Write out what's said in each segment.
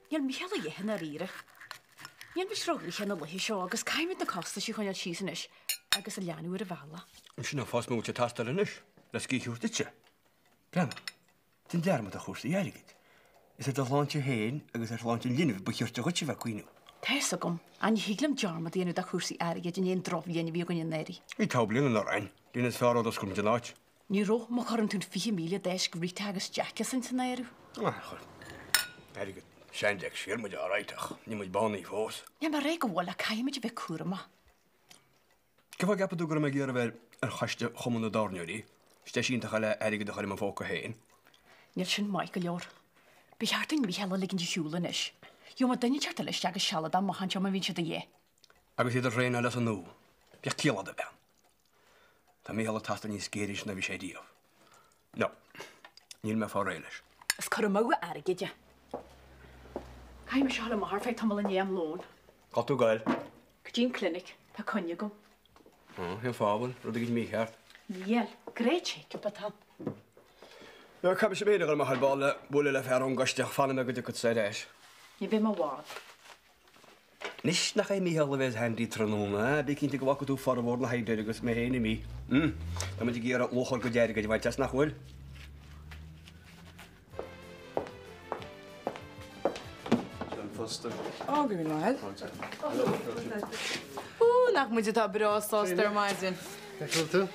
Níl Mícheál a dhath i ndáiríre. Níl mise róghnoitheach na laetha seo agus caithfimid na costais a choinneáil síos anois agus a leanbh ar an bhealach. Sin an fáth is mó a bhfuil sé ag teastáil anois, le scíth a thabhairt duitse. Breathnaigh, déan dearmad ar chúrsaí airgid. Is ar do shláinte féin agus ar shláinte an linbh ba chirte dhuit a bheith ag cuimhneamh. Tá fhios agam, ach ní thig liom dearmad a dhéanamh de chúrsaí airgid i ndiaidh an drochbhliain a bhí againn anuraidh. Bhí togha-bhliain anuraidh, an bhliain is fearr ó d'oscail muid an áit. Ní raibh, má chuireann tú an 20,000 a d'fháisc Rita agus Jack asainn san áireamh. Chuir airgead sean-Jack siar muid alright ach níl muid bánaithe fós. Níl mé ag rá go bhfuil ach caithfimid a bheith cúramach. Cén fáth a gceapann tú go raibh mé ag iarraidh bheith ar choiste Chumann na dTábhairneoirí? Is deis iontach é le airgead a chur i mo phóca féin. Níl sin maith go leor. Ba cheart dúinn Mícheál a ligint ar shiúl anois. Gheobhaidh muid duine inteacht eile isteach go sealadach amach anseo má bhíonn sé de dhíth. Agus iad a thraenáil as an nua. Bheadh ciall agat, a bhean. Tá Mícheál ag teastáil níos géire anois ná bhí sé riamh. No. Níl mé ag fáil réidh leis. Is cur amú airgid é. Caithfidh mise a dhul amach ar feadh tamaill i ndiaidh am lóin. Cá bhfuil tú ag goil? Go dtí an clinic. Tá coinne agam. Ó, cén fáth? Bhfuil rud éigin mícheart? Níl. Gnáth check-up atá ann. Caithfidh mise féin a dhul amach ar ball le bualadh le fear ón gcoiste ach fanfaidh mé go dtiocfaidh tusa ar ais. Ní bheidh mé i bhfad. Anois nach é Mícheál a bheas handy tráthnóna, bí cinnte go bhfaca tú formhór na hoibre agus mé féin imithe. Hm, tá muid ag iarraidh luach ár gcuid airgid a bhaint as, nach bhfuil? John Foster. Ó, go raibh maith agat. Ó, nach muid atá breá sásta ar maidin. Cén chaoi a bhfuil tú?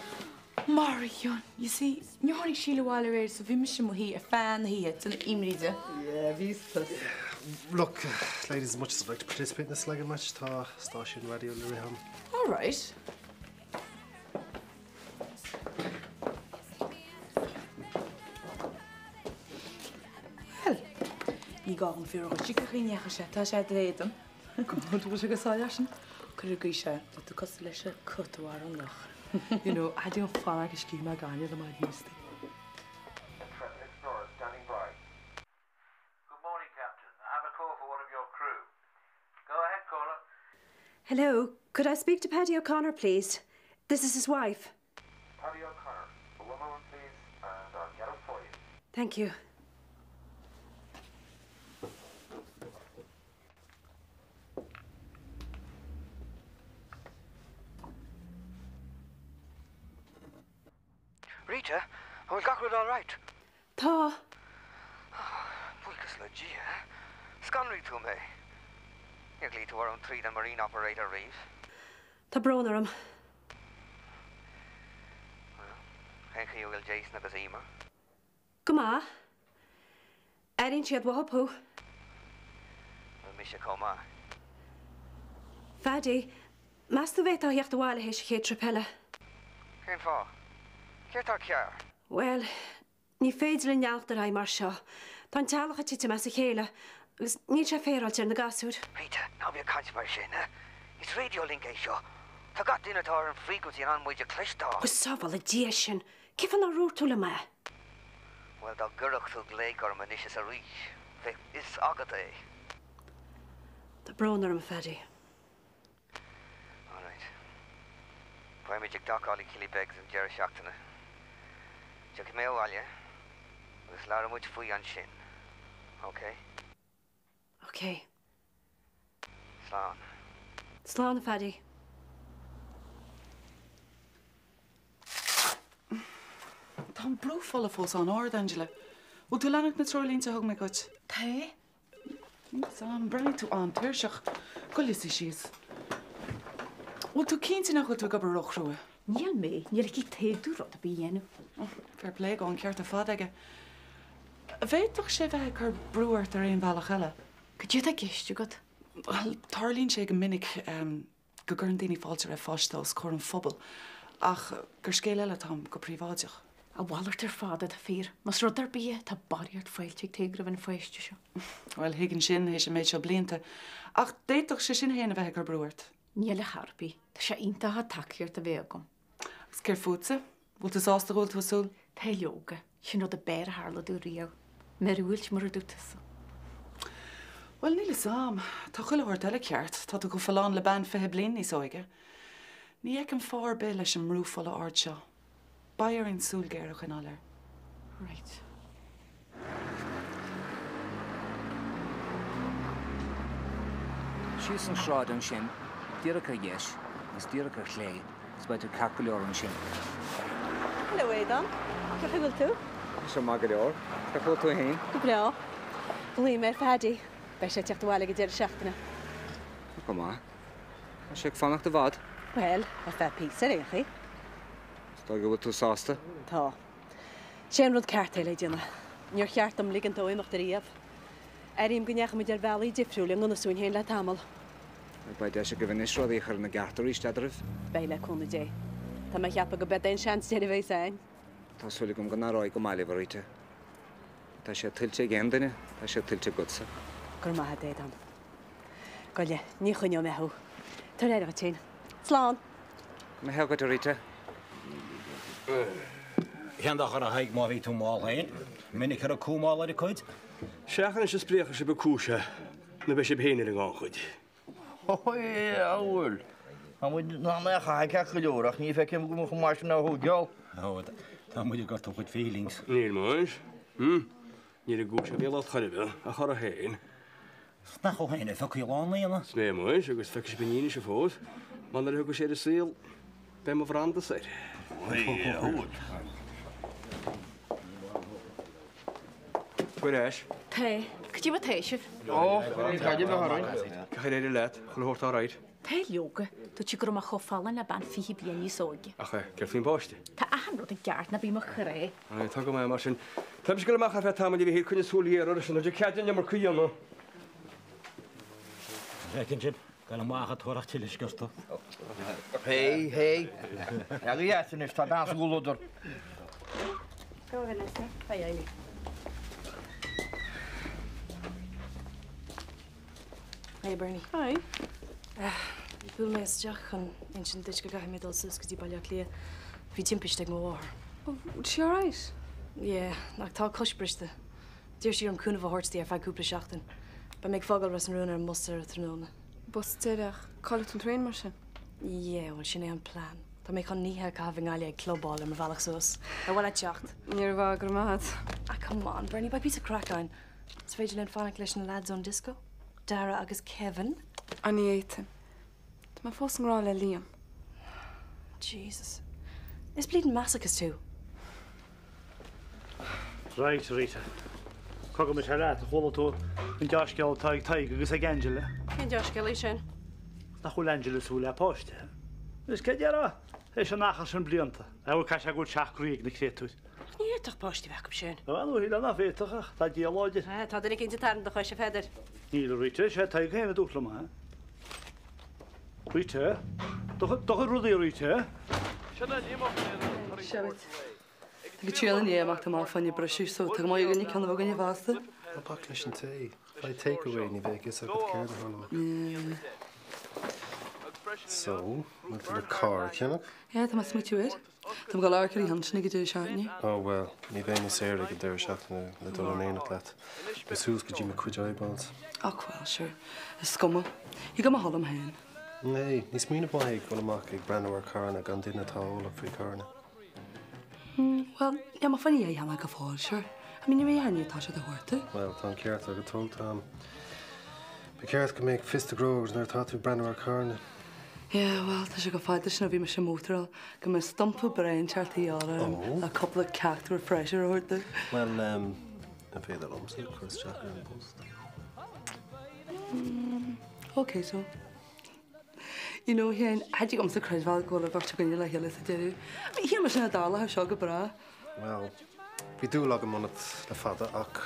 Marion, you see, níor tháinig Síle abhaile aréir so bhí mise i mo shuí ar feadh na hoíche ag déanamh imní di. Yeah, bhí tusa. Look, ladies, as much as I'd like to participate in this slagging match, tá stáisiún raidió le rith agam. All right. Well, ní gá dom fiafraí díot cén chaoi a ndeachaigh sé, tá sé i d'éadan. Go bhfuil sé go sáil leis sin. Cuir i gcaoi sé, tá tú cosúil leis an cat a mharaigh an luch. You know, I don't fanacht go scríobh mé gainne le maidin istigh. Intrepid Explorer standing by. Good morning, Captain. I have a call for one of your crew. Go ahead, caller. Hello, could I speak to Paddy O'Connor, please? This is his wife. Paddy O'Connor, one moment, please, and I'll get him for you. Thank you. Rita, an bhfuil gach rud all right? Tá. Buíochas le Dia. Scanraigh tú mé. Níor ghlaoigh tú orm tríd an marine operator riamh. Tá brón orm. Bhuel, cén chaoi a bhfuil Jason agus Emer? Go maith. Airíonn siad uathu thú. Bhuel, mise chomh maith. Phaddy, meas tú an bhféadfá a theacht abhaile théis an chéad trip eile? Cén fáth? Céard tá cearr? Bhuel, ní féidir linn leanacht ar aghaidh mar seo. Tá an teaghlach ag titim as a chéile agus níl sé féaráilte ar na gasúir. Rita, ná bí ag caint mar sin, eh? Is radio link é seo. Tá gach duine atá ar an frequency in ann muid a chloisteáil. Go sábhála Dia sinn! Cén fáth nár dhúirt tú liom é? Bhuel, dá gcuirfeadh tú glaoch orm anois is arís, bheadh fhios agat é. Tá brón orm, a Phaddy. All right. Beidh muid ag docáil i Killybegs an deireadh seachtaine. Tiocfaidh mé abhaile agus labhróidh muid faoi ansin. Ok? Ok. Slán. Slán, a Phaddy. Tá an brú fola fós an-ard, Angela. Bhfuil tú ag leanacht na treoirlínte a thug mé dhuit? Tá. Níl 'fhios a'm, breathnaíonn tú an-tuirseach. Gabh suigh síos. Bhfuil tú cinnte nach bhfuil tú ag obair ró-chrua? Níl mé, níl aici taobh domh rud ar bith a dhéanamh. Fair play dhó, an ceart ar fad aige. Bhféadfadh sé bheith ag cur brú ort ar aon bhealach eile? Cad é atá i gceist agat? Bhuel, tarlaíonn sé go minic go gcuireann daoine fáilte roimh pháiste os comhair an phobail, ach gur scéal eile atá ann go príobháideach. A mhalairt ar fad atá fíor. Más rud ar bith é, tá barraíocht fáilte ag Tadhg roimh an pháiste seo. Bhuel, thuigfinn sin théis an méid seo blianta, ach d'fhéadfadh sé sin féin a bheith ag cur brú ort. Níl ar chor ar bith. Tá sé iontach an tacaíocht a bheith agam. Agus céard fútsa? Bhfuil tú sásta go bhfuil tú ag súil? Tá leoga. Sin rud ab fhearr a tharla domh riamh. Míorúilt murar dúirt tusa. Bhuel, níl 'fhios a'm. Tá chuile shórt eile ceart. Tá tú chomh folláin le bean 20 bliain níos óige. Ní fheicim fáth ar bith leis an mbrú fola ard seo. Beidh orainn súil ghéar a choinneáil air. Right. Síos an sráid ansin, díreach ar dheis agus díreach ar chlé agus beidh tú ceart go leor ansin. Hello Aodán, cén chaoi a bhfuil tú? Tá mise maith go leor. Cén chaoi a bhfuil tú féin? Go breá. Ghlaoigh mé ar Phaddy. Beidh sé ag teacht abhaile ag an deireadh seachtaine. Tá go maith. Tá sé ag fanacht i bhfad? Bhuel, ar feadh píosa ar aon chaoi. Is dóigh go bhfuil tú sásta? Tá. Sé an rud ceart é le déanamh. Níor cheart dom ligint dó imeacht ariamh. Airím go ndeachaigh muid ar bhealaí difriúil i ngan fhios dúinn féin le tamall. Beidh deis agaibh anois rudaí a chur ina gceart arís eadraibh. Beidh, le cúnamh Dé. Tá mé a cheapadh go b'ead é an seans deiridh a bheas a'ainn. Tá súil agam go n-éireoidh go maith libh, a Rita. Tá sé tuillte ag aon duine, tá sé tuillte agatsa. Go raibh maith a'd, Aodán. Gabh i leith, ní choinneoidh mé thú. Tabhair aire dhuit féin. Slán! Go mba hea dhuit, a Rita. Cén dochar a Thaidhg má bhí tú mall féin? Minic a raibh cú mall ar a cuid. Seachain anois a spréachfaidh sibh an cú seo nó beidh sibh féin ar an ngannchuid. Ó a bhuel, tá muid in ann é a chaitheamh ceart go leor ach ní feicim go chomh maith sin a thógáil. Ó, tá muid ag gortú a chuid feelings. Níl muid. Hm. Ní ar an gcú seo a bhí an locht chor ar bith, ach orthu féin. 'S nach ó féin a phiocfaidh a lán daoine. 'S mé muis, agus feicfidh sibh an Aoine seo fós, mar nuair a thiocfaidh sé ar an saol, beidh mo bhranda-sa air. Tabhair ais. Tá. Cad é mar tá sibh? Ó, cad é bheith orainn? Cén chaoi ar éirigh leat, chuile shórt alright? Tá leoga, dúirt sí go raibh mé chomh folláin le bean 20 bliain níos óige. Ach eh, céard faoin bpáiste? Tá achan rud i gceart, ná bí i mo chrá. Aye, tá go maith mar sin. Tá mise ag dul amach ar feadh tamaill a Mhichíl, coinnigh súil ghéar air-sean, nó cead an iomarca a dhéanamh. An bhfeiceann sibh? Dul amach ag tabharfadh tuilleadh sciorta. Hé, hé. Leag a dheas anois, tá bean sa gcomhluadar. Go Vanessa. Bye Eileen. Hi Bernie. Hi. Bhuail mé isteach chun insint duit go gcaithfidh mé dul suas go dtí Baile Átha Cliath. Bhí timpiste ag mo mháthair. Oh, is sí alright? Yeah, ach tá a cois briste. D'iarr sí orm cúnamh a thabhairt di ar feadh cúpla seachtain. Beidh mé ag fágáil Ros na Rún ar an mbus deireadh tráthnóna. Bus deireadh. Caillfidh tú an traein mar sin? Yeah, bhuel sin é an plean. Tá mé chun an oíche a chaitheamh i nGaillimh ag clubáil ar mo bhealach suas. Ar mhaith leat teacht? Níor mhaith, go raibh maith agat. Ah, come on, Bernie, beidh píosa craic ann. Is féidir linn fanacht leis na lads ón disco? Dara agus Kevin? Ah, ní fhéadfainn. Tá mé fós i ngrá le Liam. Jesus. Is bleeding masochist tú. Right, Rita. Cogar mise leat, an chuala tú an dea-scéal atá ag Tadhg agus ag Angela? Cén dea-scéal é sin? Nach bhfuil Angela ag súil le páiste? Is cé déarfá, théis an achar sin blianta, bhuel caithfidh sé go bhfuil teach groí ag na créatúir. Ach ní fhéadfadh páiste a bheith acu sin. Bhuel, shílfeá nach bhféadfadh ach tá Dia láidir. Tá duine eicínt ag tarraingt do chois, a Pheadair. Níl, a Rita, is é Tadhg féin a dúirt liom é. Rita, do chuid rudaí, a Rita. Sea duit. Tá go triail i ndiaidh imeacht amach fá choinne briseadh so tá go maith againne ceann a bheith againne feasta. Ná bac leis an tae. Faigh takeaway, ní bheidh a fhios agat céard a tharlóidh. So, bhfuil tú le carr a cheannach? Yeah, tá mé ag smaoitiú air. Tá mé ag dul amharc ar an sin ag an deireadh seachtaine. Oh bhuel, ní bheidh mé saor ag an deireadh seachtaine le dul in éineacht leat. Nó suas go dtí mo chuid eyeballs. Ach bhuel, sure. Is cuma. You got mo thoil liom féin. Hey, ní smaoineamh maith é dul amach ag breathnú ar charranna gan duine atá eolach faoi charranna. Hmm, bhuel, níl mé fá choinne é a cheannach go fóill, sure. I mean, ní mé a atá sé do thabhairt tú. Bhuel, tá an ceart agat, tóg t'am. Ba cheart go mbeadh fios do ghnó agat nuair atá tú ag breathnú ar charranna. Yeah, bhuel, tá sé chomh fada sin ó bhí mise ag mótaráil go mbeadh stumpa breá inteacht a dhíobháil orm Oh. le cúpla ceacht refresher a thabhairt domh. Bhuel, em, an féidir liomsa cur isteach ar an bpost? Hmm, ok, so. You know, Sheáin, cha dtig liomsa creidbheáil go bhfuil an bheirt againne le chéile sa deireadh. I mean, shíl mise nach dtarlódh seo go bráth. Bhuel, bhí dúil agam ionat le fada ach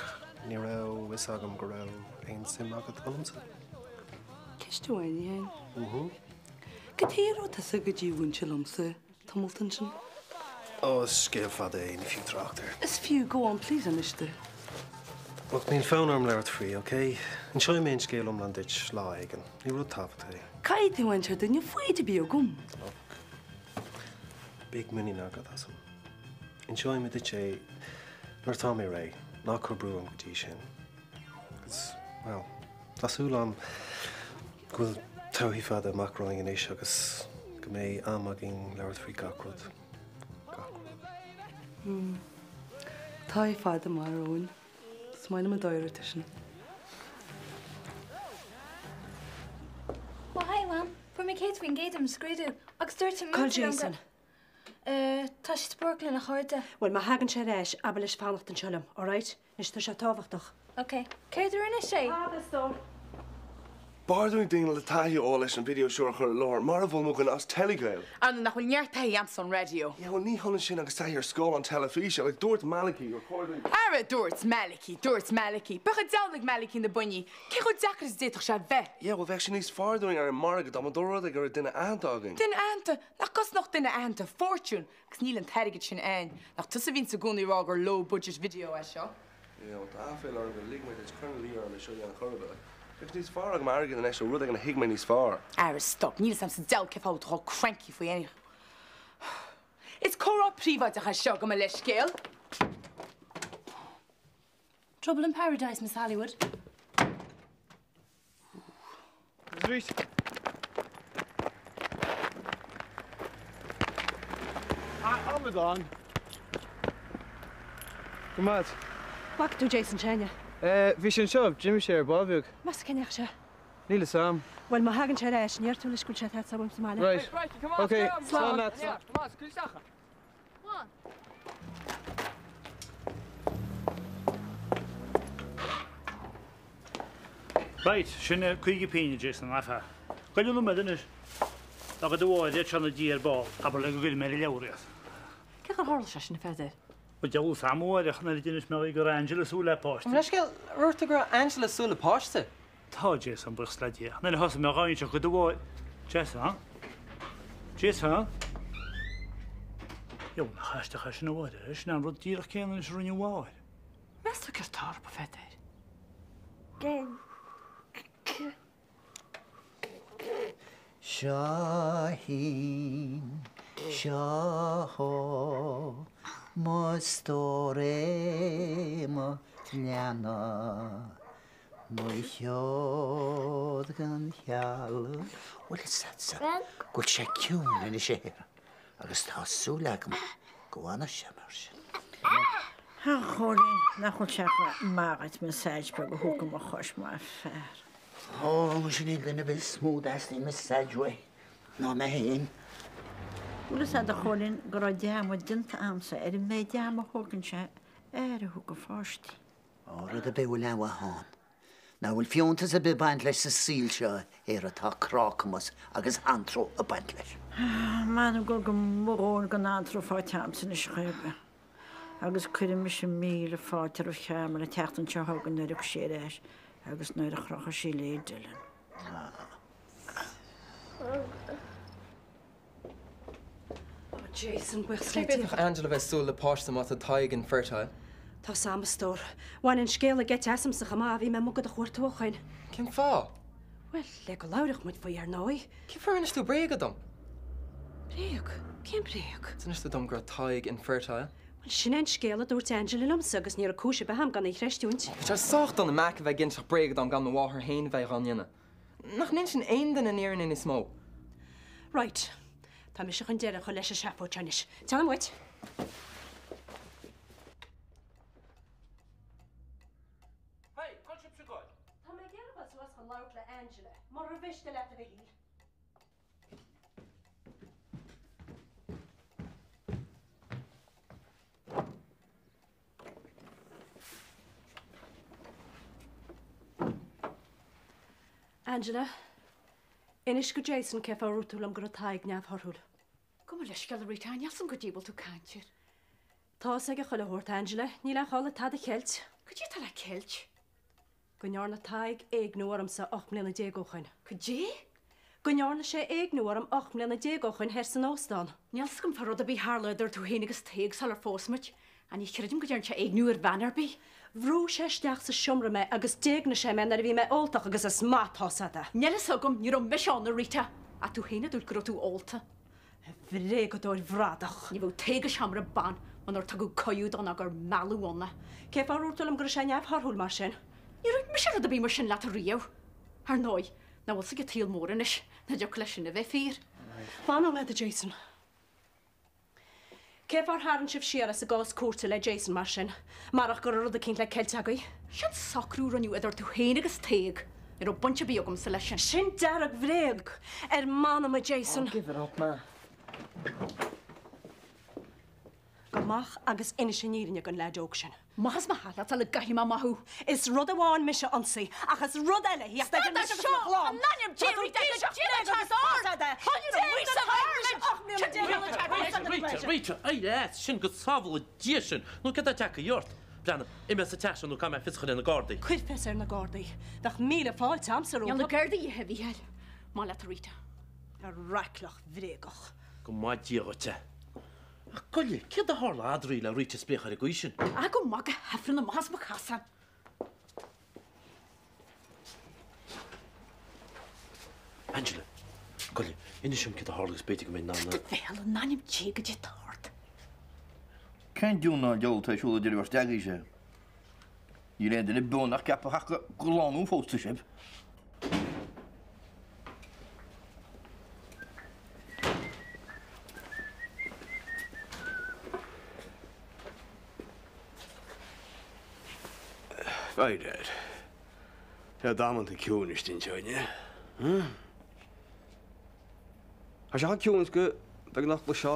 ní raibh fhios agam go raibh aon suim agat ionamsa. Ceist amháin, a Sheáin. Mhm. Cad chuige a raibh tusa chomh dímhúinte liomsa tamalt ansin? Ó, is scéal fada é, ní fiú trácht air. Is fiú, go on, please inis domh. Look, níl fonn orm labhairt faoi, ok? Inseoidh mé an scéal iomlán duit lá éigin. Ní rud tábhachtach é. Caithfidh tú inse domh, níl foighid ar bith agam. Look, bíodh muinín agat asam. Inseoidh mé duit é nuair atá mé réidh. Ná cuir brú orm go dtí sin. Agus, well, tá súil agam go bhfuil todhchaí fada amach romhainn anois agus go mbeidh am againn labhairt faoi gach rud. Gach rud. Hmm. Todhchaí fada amach romhainn. Is maith liom an dóigh a raibh tú sin. Fuair mé 100% ar mo scrúdú agus dúirt an Cá bhfuil múinteoir liom go. Jason? Eh, tá sé sa bpáirc lena chairde. Bhuel, má thagann sé ar ais, abair leis fanacht anseo liom, alright? Anois tá sé tábhachtach. Ok. Céard a rinne sé? Tada, a stór. B'fhearr dúinn daoine le taithí a fháil leis an video seo a chur i láthair, mar a bhfuil mo dhuine as Telegael. Ar ndóigh nach bhfuil neart taithí a'msa ón raidió. Yeah, bhuel ní hionann sin agus taithí ar scáileán teilifíse. Like, dúirt Malachy gur chóir dúinn. Ara, dúirt Malachy, dúirt Malachy. Bheadh an deabhal ag Malachy na buinní. Cé chomh deacair is a d'fhéadfadh sé a bheith? Yeah, bhuel bheadh sé níos fearr dúinn ar an margadh dá mba rud é go raibh duine aitheanta againn. Duine aitheanta? Nach gcosnódh duine aitheanta fortune? Agus níl an t-airgead sin a'ainn. Nach tusa a bhíonns i gcónaí ag rá gur low budget video é seo? Yeah, bhuel tá aiféala orm gur lig mé duit cur ina luí orm é seo a dhéanamh chor ar bith. Bheadh níos fearr agam airgead anois ó rud éigin a thuig mé níos fearr. Ara stop, níl 'fhios a'm sa diabhal cén fáth a bhfuil tú chomh cranky faoi aon Is comhrá príobháideach é seo, gabh mo leithscéal. Trouble in paradise, Miss Hollywood. Arís. Amadán. Go maith. Bhfaca tú Jason Shane? Bhí sé anseo, d'imigh sé ar ball beag. Meas tú cá ndeachaigh sé? Níl fhios a'm. Bhuel, má thagann sé ar ais, ní déarfaidh tú leis go bhfuil sé ag teastáil uaim sa mbaile. Right. Ok, slán leat. Right, sin 50 pingin, Jason, an fear. Gabh nóiméad anois. Dá gcuid amháin iad seo na diaidh ar ball, abair leo go gcuirfidh mé ar an leabhar iad. Cén chaoi ar tharla sé sin, a Pheadair? Bhuel, deabhal 's a'm, a Mháire, ach nuair a d'inis mé dhaoibh go raibh Angela ag súil le páiste. Mo leithscéal, dúirt tú go raibh Angela ag súil le páiste? Tá, Jason, buíochas le Dia. Nuair a thosaigh mé dhá inseacht do Mháire. Jason? Jason? Dheabhal nach aisteach é sin a Mháire, sin an rud díreach céanna anois a rinne Mháire. Meas tú céard atá orthu, a Pheadair? Seo thinn, seo thó, mo stór é mo leanna, mo sheod gan cheal. Bhfuil fhios a'dsa go bhfuil sé ciúin anois a Shéra agus tá súil agam go bhfanfaidh sé mar sin. A Chóilín, nach bhfuil sé chomh maith dhuit massage beag a thabhairt do mo chois, mar fear. Ó, muise níl duine ar bith is mó a dteastaíonn massage uaidh ná mé féin. Bhfuil fhios a'd a Chóilín go raibh dearmad déanta a'msa ar an méid ama a thógann sé aire a thabhairt do pháistí. Ó, rud ar bith a bhfuil aon mhaith ann. Nach bhfuil fiúntas ar bith ag baint leis sa saol seo, a Shéra, tá crácamas agus anró ag baint leis. M'anam gur go mbrón gan anró fá t'amsa anois a chor ar bith. Agus cuirfidh mise míle fáilte roimh Charmel an tseachtain seo chugainn nuair a thiocfaidh sí ar ais agus nuair a chrochfaidh sí léi Dylan. Oh Jason, buíochas le Cé Dia. bhféadfadh Angela a bheith ag súil le páiste má tá Tadhg infertile? Tá 's a'm, a stór. Bhain an scéal an geit asamsa chomh maith, bhí mé amuigh do do chuartú ó shoin. Cén fáth? Bhuel, le go labhródh muid faoi, ar ndóigh. Cén fáth ar inis tú bréaga dom? Bréag? Cén bréag? D'inis tú dom go raibh Tadhg infertile. Bhuel, sin é an scéal a dúirt Angela liomsa agus ní raibh cúis ar bith a'm gan í a chreistiúint. Tá sé sách dona Mac a bheith ag inseacht bréaga dom gan mo mháthair féin a bheith dhá ndéanamh. Nach n-inseann aon duine an fhírinne níos mó? Right. Tá mise chun deireadh a chur leis an seafóid seo anois. Téanam uait! Hey, cá bhfuil sibhse ag goil? Tá mé ag iarraidh dul suas chun labhairt le Angela, murar mhiste leat a Mhichíl. Angela, inis go Jason cén fáth ar dhúirt tú liom go raibh Tadhg neamhthorthúil. Gabh mo leithscéal a Rita, níl 's a'm goidé a bhfuil tú ag caint air. Tá 'fhios aige chuile shórt, Angela, níl aon chall duit tada a cheilt. Goidé atá le ceilt? Go ndearna Tadhg éigniú ormsa 18 mbliana ó shoin. Goidé? Go ndearna sé éigniú orm 18 mbliana ó shoin thoir san óstán. Níl 's agam fá rud ar bith a tharla idir tú féin agus Tadhg sular phós muid, ach ní chreidim go dtearn sé éigniú ar bhean ar bith. Bhrúigh sé isteach sa seomra mé agus d'éignigh sé mé nuair a bhí mé óltach agus is maith atá 'fhios a'd é. Níl 'fhios agam, ní raibh mise ann, a Rita, ach tú féin a dúirt go raibh tú ólta. A bhréagadóir bhradach. Ní bheadh Tadhg i seomra ban munar tugadh cuireadh dó ná gur mealladh ann é. Cén fáth ar dhúirt tú liom go raibh sé neamhthorthúil mar sin? Níor dhúirt mise rud ar bith mar sin leat ariamh. Ar ndóigh, nach bhfuil 's ag an tsaol mór anois nach dtiocfadh leis sin a bheith fíor. Fan nóiméad, a Jason. Cén fáth ar tharraing sibh siar as an gcás cúirte le Jason mar sin, marach go raibh rud eicínt le ceilt agaibh? Sin socrú a rinneadh idir tú féin agus Tadhg. Ní raibh baint ar bith agamsa leis sin. Sin dearg-bhréag ar m'anam a Jason. Oh, give it up, ma. Gabh amach agus inis an fhírinne don leaid óg sin. Maith as mo theach leat sula gcaithfidh mé amach thú. Is rud amháin mise a ionsaí ach is rud eile í ach Stad as seo! In ainm Dé Rita go dtéann an teach Rita, Rita, éirigh as sin go sábhála Dia sinn, nó céard atá tagtha ort? Breathnaigh, imigh as an teach seo nó caithfidh mé fios a chur ar na Gardaí. Cuir fios ar na Gardaí. Bheadh míle fáilte a'msa Níl rompu. na Gardaí a dhíth, a Mhícheáil. Maith leat a Rita. A raicleach bhréagach. Go maithe Dia dhuit é. Ach goile, céard a tharla eadraibh le Rita a spréachadh ar an gcaoi sin? Ah, gabh amach go hIfreann amach as mo chasán. Angela, goile, inis dom céard a tharla agus b'fhéidir go mbeinn in ann. Do bhéal in ainm Dé goidé atá ort. Cén diabhal ná deabhal atá ar siúl idir bheirt agaibhse? Níl aon duine beo nach gceapfadh ach gur lánúin phósta sibh. By dad. Tá damanta ciúin istigh anseo inniu. Tá sé chomh ciúin is go beagnach gcloisfeá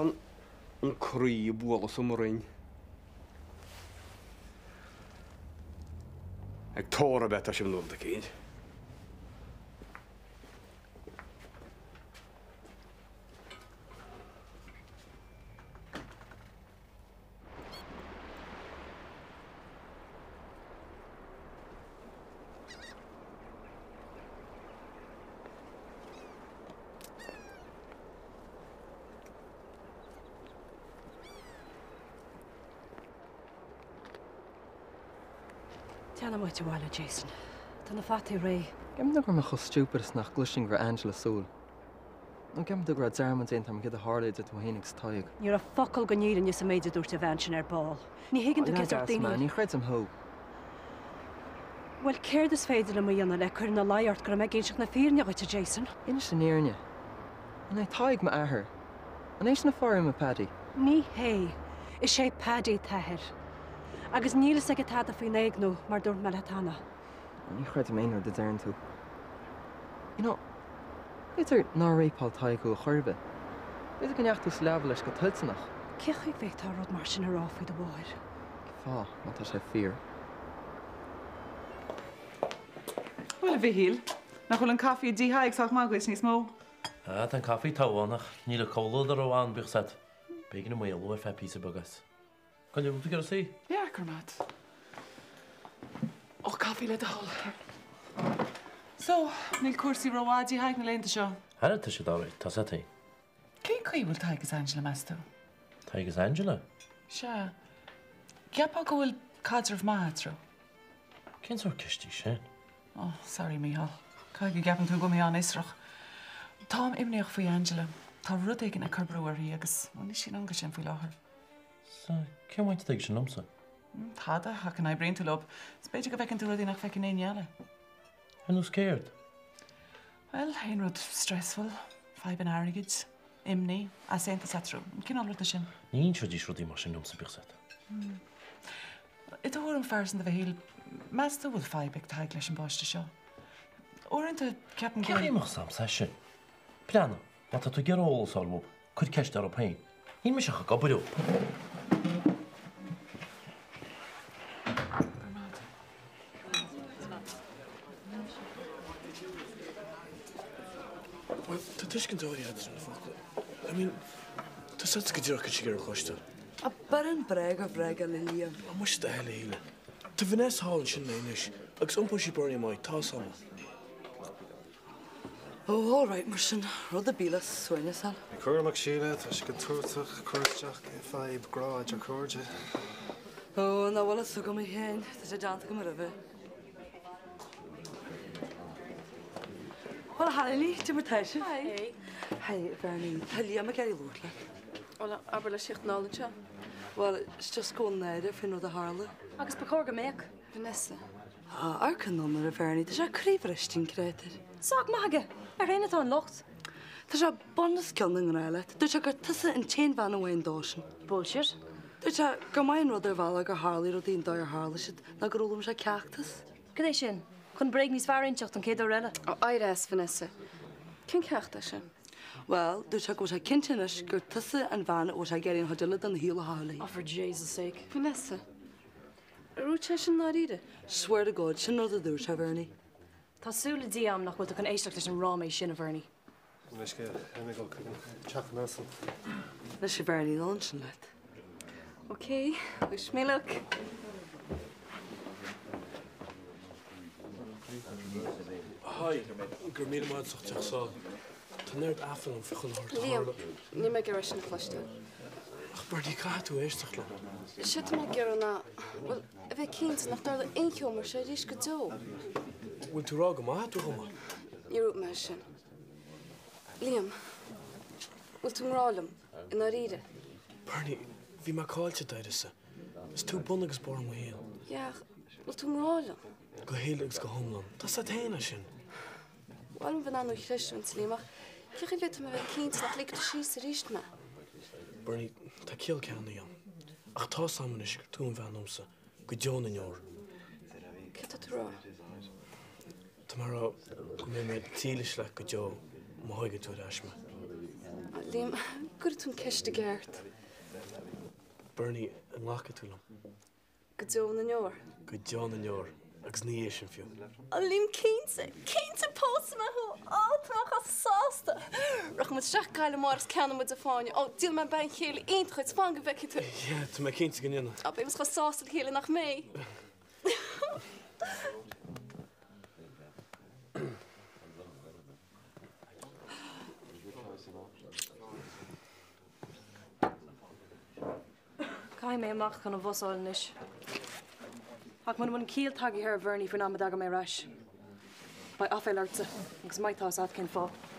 an croí ag bualadh sa mbroinn. Ag tórramh ab ea atá sibh nó rud eicínt. Déanfaidh muid abhaile, Jason. Tá na fataí réidh. Ceapann tú go raibh mé chomh stupid is nach gcloisfinn go raibh Angela sual? Nó gceapann tú go raibh dearmad déanta agam céard a tharla idir tú féin agus Tadhg? Ní raibh focal den fhírinne sa méid a dúirt an bhean sin ar ball. Ní thuigeann tú cén sórt Leag as, daoine ma, iad. ní chreidim thú. Bhuel, céard is féidir liom a dhéanamh le cur ina luí ort go raibh mé ag inseacht na fírinne dhuit, a Jason? Inis an fhírinne. An é Tadhg m'athair? An é sin an fáth ar imigh Paddy? Ní hé. Is é Paddy t'athair. Agus níl fhios aige tada faoin éigniú, mar dúirt mé leat cheana. Ní chreidim aon rud a deireann tú. You know, b'fhéidir nár réipeáil Tadhg thú ar chor ar bith. B'fhéidir go ndeachaigh tú sa leaba leis go toilteanach. Cén chaoi a bhféadfá rud mar sin a rá faoi do mháthair? Fáth, má tá sé fíor. Bhuel, a Mhichíl, nach bhfuil an caife i dTigh Thaidhg sách maith dhuit níos mó? Ah, tá an caife togha ach níl an comhluadar ró ann, bíodh 's agat. B'éigean dom éalú ar feadh píosa beag as. Cá bhfuil tú ag iarraidh suí? Yeah, go raibh maith. Ó, caife le do thoil. So, níl cúrsaí rómhaith i dTigh Thaidhg na laethanta seo? Ara, tá siad alright, tá 's agat féin. Cén chaoi a bhfuil Tadhg is Angela, meas tú? Tadhg is Angela? Sea. Cheapfá go bhfuil caidreamh maith eatarthu. Cén sórt ceist í sin? Oh, sorry, Mícheál. Caithfidh go gceapann tú go bhfuil mé an-fhiosrach. Táim imníoch faoi Angela. Tá rud éigin ag cur brú uirthi agus, bhuel, níl sí in ann go sin faoi láthair. Sea, cén bhaint atá aige sin liomsa? Tada, ach an oibríonn tú leo, is b'fhéidir go bhfeiceann tú rudaí nach bhfeiceann éinne eile. Ar nós céard? Bhuel, aon rud stressful, fadhbanna airgid, imní, easaontas eatarthu, an cineál ruda sin. Ní inseoidís rudaí mar sin liomsa, bíodh 's agat. I do thuairim phearsanta, a Mhichíl, meas tú bhfuil fadhb ag Tadhg leis an bpáiste seo? Uaireanta, ceapaim go Cén bhfuil. chaoi a mbeadh 's a'msa é sin? Breathnaigh, má tá tú ag iarraidh eolas a fháil uathu, cuir ceist orthu féin. Níl mise ach ag obair leo. Bhuel, tá tuiscint áirithe agat ar na focla. I mean, tá 's agat go díreach cad tá sí ag iarraidh a chloisteáil. Á, beireann bréag ar bhréag a Liam. Á, muise do thoil, a Shíle. Tá Vanessa thall ansin léi anois, agus iompóidh sí Bernie amach, tá 's agam. Ó, all right, mar sin, rud ar bith le suaimhneas a fháil. Bí cúramach, Síle, tá sé contúirteach cur isteach i bhfadhb grá idir cairde. Ó, nach bhfuil fhios agam é féin, tá sé déanta agam roimhe. Bhuel, a chailíní, cad é mar tá sibh? Hi. Hi, Bernie, tá Liam ag iarraidh labhairt leat. Bhuel, abair leis tíocht anall anseo. Bhuel, it's just go bhfuil náire faoin rud a tharla. Agus ba chóir go mbeadh. Vanessa. Á, amharc anonn air, a Bhernie, tá sé croíbhriste an créatúr. Sách maith aige! Air féin atá an locht. Tá sé bun os cionn i ngrá leat. Dúirt sé gur tusa an t-aon bhean amháin dósan. Bullshit. Dúirt sé gur maith an rud ar bhealach gur tharlaigh rudaí an dóigh ar tharla siad, nó gur fhoghlaim sé ceacht as. Cad é sin? Chun bréag níos fearr a inseacht an chéad uair eile. Ó, éirigh as, Vanessa. Cén ceacht é sin? Bhuel, dúirt sé go bhfuil sé cinnte anois gur tusa an bhean a bhfuil sé ag iarraidh an chuid eile dena shaol a chaitheamh léi. Oh, for Jesus sake. Vanessa, ar dhúirt sé sin i ndáiríre? Swear to God, sin rud a dúirt sé, Bhernie. Tá súil le Dia a'm nach bhfuil tú chun éisteacht leis an ráiméis sin, a Bhernie. Anois go mbeidh mé ag dul chuig an teach Nelson. Anois a Bhernie, dul ansin leat. Ok, wish me luck. Hi, go raibh míle maith agat as ucht teacht sall. Tá an oiread aiféala orm faoi chuile shórt a Liam, tharla. níl mé ag iarraidh sin a chloisteáil. Ach Bertie, caithfidh tú éisteacht liom. Is é atá mé ag iarraidh ná, bhuel, a bheith cinnte nach dtarlóidh aon cheo mar seo arís go deo. Bhfuil tú ag rá go maithfidh tú dhom é? Níor dhúirt mé sin. Liam, bhfuil tú i ngrá liom, i ndáiríre? Bernie, bhí mé caillte d'uireasa. Is tú bun agus barr mo shaoil. Yeah, ach bhfuil tú i ngrá liom? Go huile agus go hiomlán. Tá 's agat féin é sin. Ba mhaith liom bheith in ann thú a chreidiúint, Liam, ach cén chaoi a bhféadfaidh mé a bheith cinnte nach ligfidh tú síos arís mé? Bernie, tá ciall ceannaí ann. Ach tá 's a'm anois gur tú an bhean domsa go deo na ndeor. Céard tá tú a rá? Tá mé a rá go mbeidh mé dílis leat go deo má thóigeann tú ar ais mé. Liam, an gcuirfidh tú an ceist i gceart. Bernie, an nglacfaidh tú liom? Go deo na ndeor. Go deo na ndeor, agus ina dhiaidh sin fiú. Ó Liam, cinnte, cinnte pósfaidh mé thú! Ó, tá mé chomh sásta! Rachaidh muid isteach Gaillimh amárach is ceannóidh muid an fáinne. Ó, déanfaidh mé bean chéile iontach dhuit, fan go bhfeicfidh tú. Yeah, tá mé cinnte go ndéanfaidh. Ó, beidh muid chomh sásta le chéile, nach mbeidh? Caithfidh mé amach chun an bhus a fháil anois. Ach muna bhfuil an ciall tagaithe ar Bhernie faoin am a dtagann mé ar ais, beidh aiféala ortsa agus maith atá 'fhios agat cén fáth.